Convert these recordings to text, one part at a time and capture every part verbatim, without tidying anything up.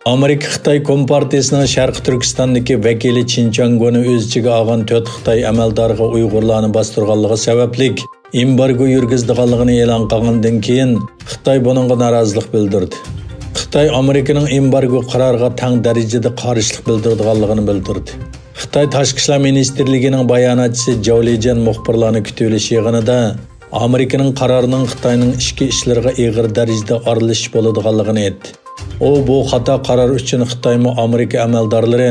ئامېرىكا خىتاي كومپارتىيىسىنىڭ شەرقىي تۈركىستاندىكى ۋەكىلى چىن چياڭگونى ئۆز ئىچىگە ئالغان تۆت خىتاي ئەمەلدارىغا ئۇيغۇرلارنى باستۇرغانلىقى سەۋەبلىك ئېمبارگو يۈرگۈزىدىغانلىقىنى ئېلان قىلغاندىن كېيىن، خىتاي بۇنىڭغا نارازىلىق بىلدۈردى. خىتاي ئامېرىكىنىڭ ئېمبارگو قارارىغا تەڭ دەرىجىدە قارشىلىق بىلدۈرىدىغانلىقىنى بىلدۈردى. خىتاي تاشقى ئىشلار مىنىستىرلىكىنىڭ باياناتچىسى جاۋ لىجيەن مۇخبىرلارنى كۈتۈۋېلىش يىغىنىدا ئامېرىكىنىڭ قارارىنىڭ خىتاينىڭ ئىچكى ئىشلىرىغا ئېغىر دەرىجىدە ئارىلىشىش بولىدىغانلىقىنى ئېيتتى. ئۇ بۇ خاتا قارار ئۈچۈن خىتايمۇ ئامېرىكا ئەمەلدارلىرى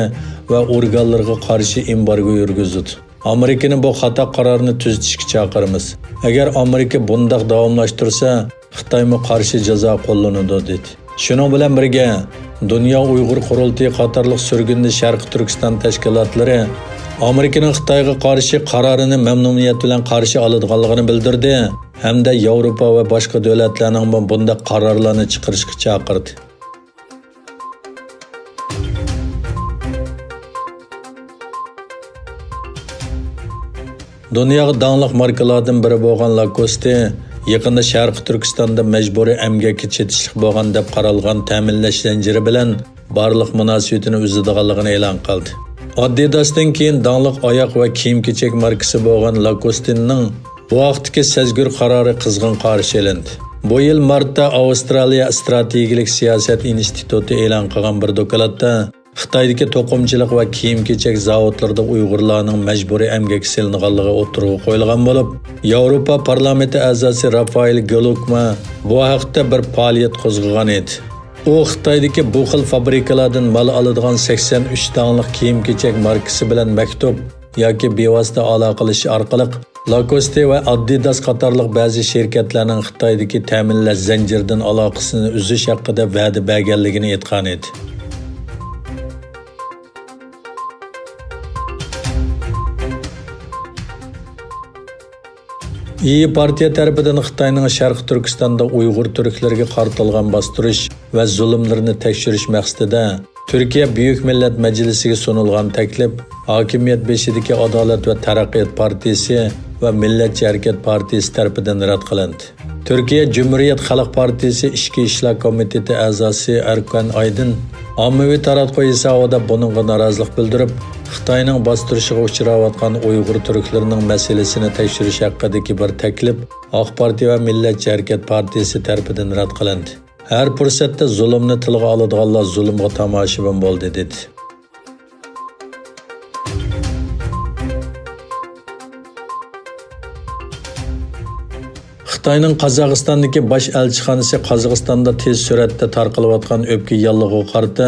ۋە ئورگانلىرىغا قارشى ئېمبارگو يۈرگۈزىدۇ. ئامېرىكىنى بۇ خاتا قارارنى تۈزىتىشكە چاقىرىمىز. ئەگەر ئامېرىكا بۇنداق داۋاملاشتۇرسا، خىتايمۇ قارشى جازا قوللىنىدۇ، دېدى. شۇنىڭ بىلەن بىرگە، دۇنيا ئۇيغۇر قۇرۇلتىيى قاتارلىق سۈرگۈندە شەرقىي تۈركىستان تەشكىلاتلىرى ئامېرىكىنىڭ خىتايغا قارشى قارارىنى مەمنۇنىيەت بىلەن قارشى ئالىدىغانلىقىنى بىلدۈردى ھەمدە ياۋروپا ۋە باشقا دۆلەتلەرنىڭمۇ بۇنداق قارارلارنى چىقىرىشقا چاقىردى. دۇنياغا داڭلىق ماركىلاردىن بىرى بولغان لاكوستى يېقىندا شەرقىي تۈركىستاندا مەجبۇرىي ئەمگەككە چېتىشلىق بولغان دەپ قارالغان تەمىنلەش زەنجىرى بىلەن بارلىق مۇناسىۋىتىنى ئۈزىدىغانلىقىنى ئېلان قىلدى. ئادىداستىن كېيىن داڭلىق ئاياغ ۋە كىيىم-كېچەك ماركىسى بولغان لاكوستىننىڭ بۇ ھەقتىكى سەزگۈر قارارى قىزغىن قارشى ئېلىندى. بۇ يىل مارتتا ئاۋسترالىيە ئىستراتېگىيىلىك سىياسەت ئىنستىتۇتى ئېلان قىلغان بىر دوكلاتتا، خىتايدىكى توقۇمىچىلىق ۋە كىيىم-كېچەك زاۋۇتلىرىدا ئۇيغۇرلارنىڭ مەجبۇرىي ئەمگەككە سېلىنغانلىقى ئوتتۇرىغا قويۇلغان بولۇپ، ياۋروپا پارلامېنتى ئەزاسى رافائېل گلوكما بۇ ھەقتە بىر پائالىيەت قوزغىغان ئىدى. ئۇ خىتايدىكى بۇ خىل فابرىكىلاردىن مال ئالىدىغان سەكسەن ئۈچ داڭلىق كىيىم-كېچەك ماركىسى بىلەن مەكتۇپ ياكى بىۋاسىتە ئالاقىلىشىش ئارقىلىق لاكوستى ۋە ئادىداس قاتارلىق بەزى شىركەتلەرنىڭ خىتايدىكى تەمىنلەش زەنجىرىدىن ئالاقىسىنى ئۈزۈش ھەققىدە ۋەدە بەرگەنلىكىنى ئېيتقانىدى. ئىيى پارتىيە تەرىپىدىن خىتاينىڭ شەرقىي تۈركىستاندا ئۇيغۇر تۈركلىرىگە قارىتىلغان باستۇرۇش ۋە زۇلۇملىرىنى تەكشۈرۈش مەقسىتىدە تۈركىيە بۈيۈك مىللەت مەجلىسىگە سۇنۇلغان تەكلىپ ھاكىمىيەت بېشىدىكى ئادالەت ۋە تەرەققىيات پارتىيىسى ۋە مىللەتچى ھەرىكەت پارتىيىسى تەرىپىدىن رەت قىلىندى. تۈركىيە جۇمھۇرىيەت خەلق پارتىيىسى ئىچكى ئىشلار كومىتېتى ئەزاسى ئەركان ئايدىن ئاممىۋى تاراتقۇ ھېسابىدا بۇنىڭغا نارازىلىق بىلدۈرۈپ، خىتاينىڭ باستۇرۇشىغا ئۇچراۋاتقان ئۇيغۇر تۈركلىرىنىڭ مەسىلىسىنى تەكشۈرۈش ھەققىدىكى بىر تەكلىپ ئاق پارتىيە ۋە مىللەتچى ھەرىكەت پارتىيىسى تەرىپىدىن رەت قىلىندى. ھەر پۇرسەتتە زۇلۇمنى تىلغا ئالىدىغانلار زۇلۇمغا تاماشىبىن بولدى، دېدى. خىتاينىڭ قازاقىستاندىكى باش ئەلچىخانىسى قازاقىستاندا تېز سۈرئەتتە تارقىلىۋاتقان ئۆپكە ياللۇغىغا قارىتا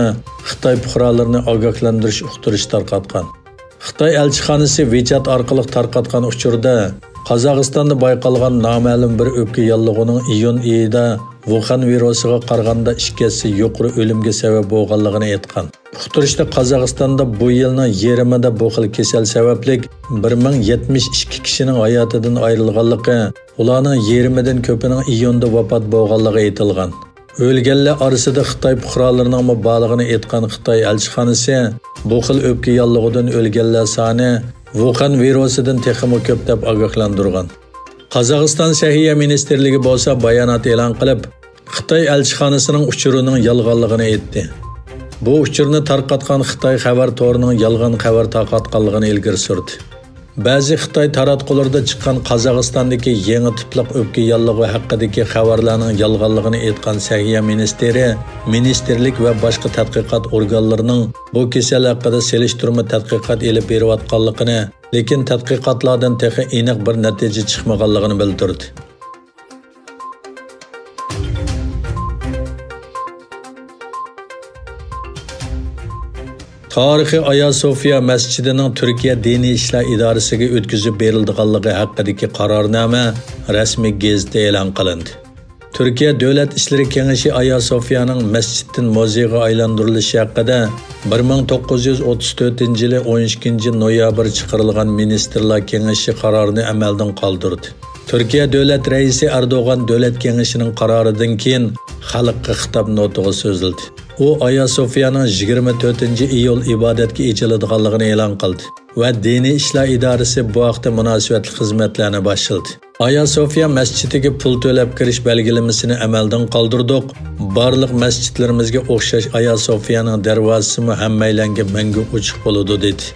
خىتاي پۇقرالىرىنى ئاگاھلاندۇرۇش ئۇقتۇرۇشى تارقاتقان. خىتاي ئەلچىخانىسى ۋېچات ئارقىلىق تارقاتقان ئۇچۇردا، قازاقىستاندا بايقالغان نامەلۇم بىر ئۆپكە ياللۇغىنىڭ ئىيۇن ئېيىدا ۋۇخەن ۋىرۇسىغا قارىغاندا ئىككى ھەسسە يۇقىرى ئۆلۈمگە سەۋەب بولغانلىقىنى ئېيتقان. ئۇقتۇرۇشتا قازاقىستاندا بۇ يىلنىڭ يېرىمىدا بۇ خىل كېسەل سەۋەبلىك بىر مىڭ يەتمىش ئىككى كىشىنىڭ ھاياتىدىن ئايرىلغانلىقى، ئۇلارنىڭ يېرىمىدىن كۆپىنىڭ ئىيۇندا ۋاپات بولغانلىقى ئېيتىلغان. ئۆلگەنلەر ئارىسىدا خىتاي پۇقرالىرىنىڭمۇ بارلىقىنى ئېيتقان خىتاي ئەلچىخانىسى بۇ خىل ئۆپكە ياللۇغىدىن ئۆلگەنلەر سانى ۋۇخەن ۋىرۇسىدىن تېخىمۇ كۆپ دەپ ئاگاھلاندۇرغان. قازاقىستان سەھىيە مىنىستىرلىكى بولسا بايانات ئېلان قىلىپ، خىتاي ئەلچىخانىسىنىڭ ئۇچۇرىنىڭ يالغانلىقىنى ئېيتتى. بۇ ئۇچۇرنى تارقاتقان خىتاي خەۋەر تورىنىڭ يالغان خەۋەر تارقاتقانلىقىنى ئىلگىرى سۈردى. بەزى خىتاي تاراتقۇلىرىدا چىققان قازاقىستاندىكى يېڭى تىپلىق ئۆپكە ياللۇغى ھەققىدىكى خەۋەرلەرنىڭ يالغانلىقىنى ئېيتقان سەھىيە مىنىستىرى، مىنىستىرلىك ۋە باشقا تەتقىقات ئورگانلىرىنىڭ بۇ كېسەل ھەققىدە سېلىشتۇرما تەتقىقات ئېلىپ بېرىۋاتقانلىقىنى، لېكىن تەتقىقاتلاردىن تېخى ئېنىق بىر نەتىجە چىقمىغانلىقىنى بىلدۈردى. تارىخىي ئايا سوفىيا مەسچىتىنىڭ تۈركىيە دىنىي ئىشلار ئىدارىسىگە ئۆتكۈزۈپ بېرىلىدىغانلىقى ھەققىدىكى قارارنامە رەسمىي گېزىتتە ئېلان قىلىندى. تۈركىيە دۆلەت ئىشلىرى كېڭىشى ئايا سوفىيانىڭ مەسچىتتىن مۇزېيغا ئايلاندۇرۇلۇشى ھەققىدە بىر مىڭ توققۇز يۈز ئوتتۇز تۆتىنچى يىلى ئون ئىككىنچى نويابىر چىقىرىلغان مىنىستىرلار كېڭىشى قارارىنى ئەمەلدىن قالدۇردى. تۈركىيە دۆلەت رەئىسى ئەردوغان دۆلەت كېڭىشىنىڭ قارارىدىن كېيىن خەلققە خىتاب نۇتۇقى سۆزلىدى. ئۇ ئايا سوفىيانىڭ يىگىرمە تۆتىنچى ئىيۇل ئىبادەتكە ئېچىلىدىغانلىقىنى ئېلان قىلدى ۋە دىنىي ئىشلار ئىدارىسى بۇ ھەقتە مۇناسىۋەتلىك خىزمەتلەرنى باشلىدى. ئايا سوفىيا مەسچىتىگە پۇل تۆلەپ كىرىش بەلگىلىمىسىنى ئەمەلدىن قالدۇردۇق. بارلىق مەسچىتلىرىمىزگە ئوخشاش ئايا سوفىيانىڭ دەرۋازىسىمۇ ھەممەيلەنگە مەڭگۈ ئوچۇق بولىدۇ، دېدى.